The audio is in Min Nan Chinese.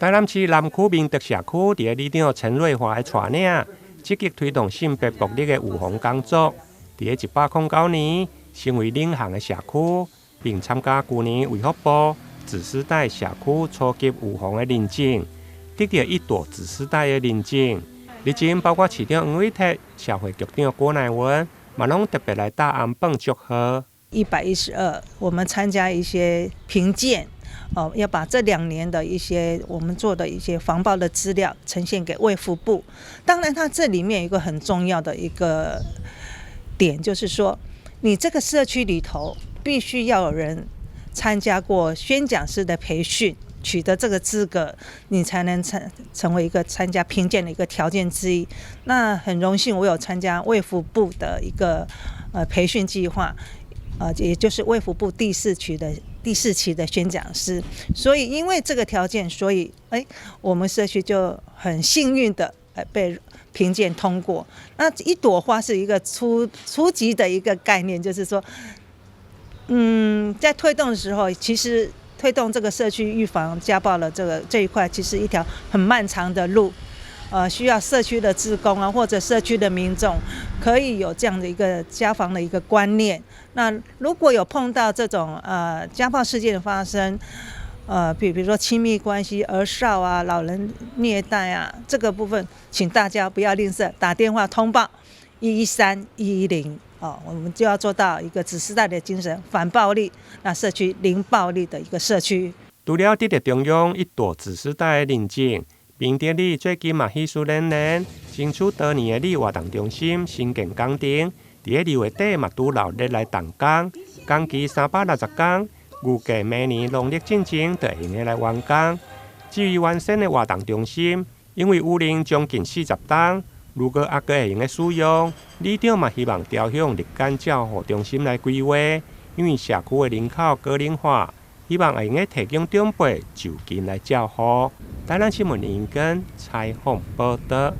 台南市南區明德社區佇咧里長陳瑞華的帶領，積極推動性別暴力的預防工作。佇咧109年，成為領航的社區，並參加舊年衛福部紫絲帶社區初級預防的認證，得著一朵紫絲帶的認證。日前，包括市長黃偉哲、社會局長郭乃文，嘛攏特別來打紅榜祝賀。 112，我們參加一些評鑑。哦，要把這2年的一些我們做的一些防暴的資料呈現給衛福部。當然，它這裡面有一個很重要的一個點，就是說，你這個社區裡頭必須要有人參加過宣講師的培訓，取得這個資格，你才能成為一個參加評鑑的一個條件之一。那很榮幸，我有參加衛福部的一個培訓計劃，也就是衛福部第四期的宣講師，所以因為這個條件，所以哎，我們社區就很幸運的被評鑑通過。那一朵花是一個初級的一個概念，就是說，在推動的時候，其實推動這個社區預防家暴的這一塊，其實一條很漫長的路。需要社區的志工啊，或者社區的民眾，可以有這樣的一個家防的一個觀念。那如果有碰到這種家暴事件的發生，比如說親密關係、兒少啊、老人虐待啊，這個部分，請大家不要吝嗇，打電話通報113、110哦，我們就要做到一個紫絲帶的精神，反暴力，那社區零暴力的一個社區。除了得著中央一朵紫絲帶的認證，明德里最近嘛喜事連連，爭取多年的里活動中心新建工程，佇咧2月底嘛拄鬧熱來動工，工期360工，預計明年農曆進前就會用得來完工。至於原先的活動中心，因為雨齡將近40冬，如果猶閣會用得使用，里長嘛希望調向日間照護中心來規劃，因為社區的人口高齡化，希望會用得提供長輩就近來照護。台南新聞林根採訪報導。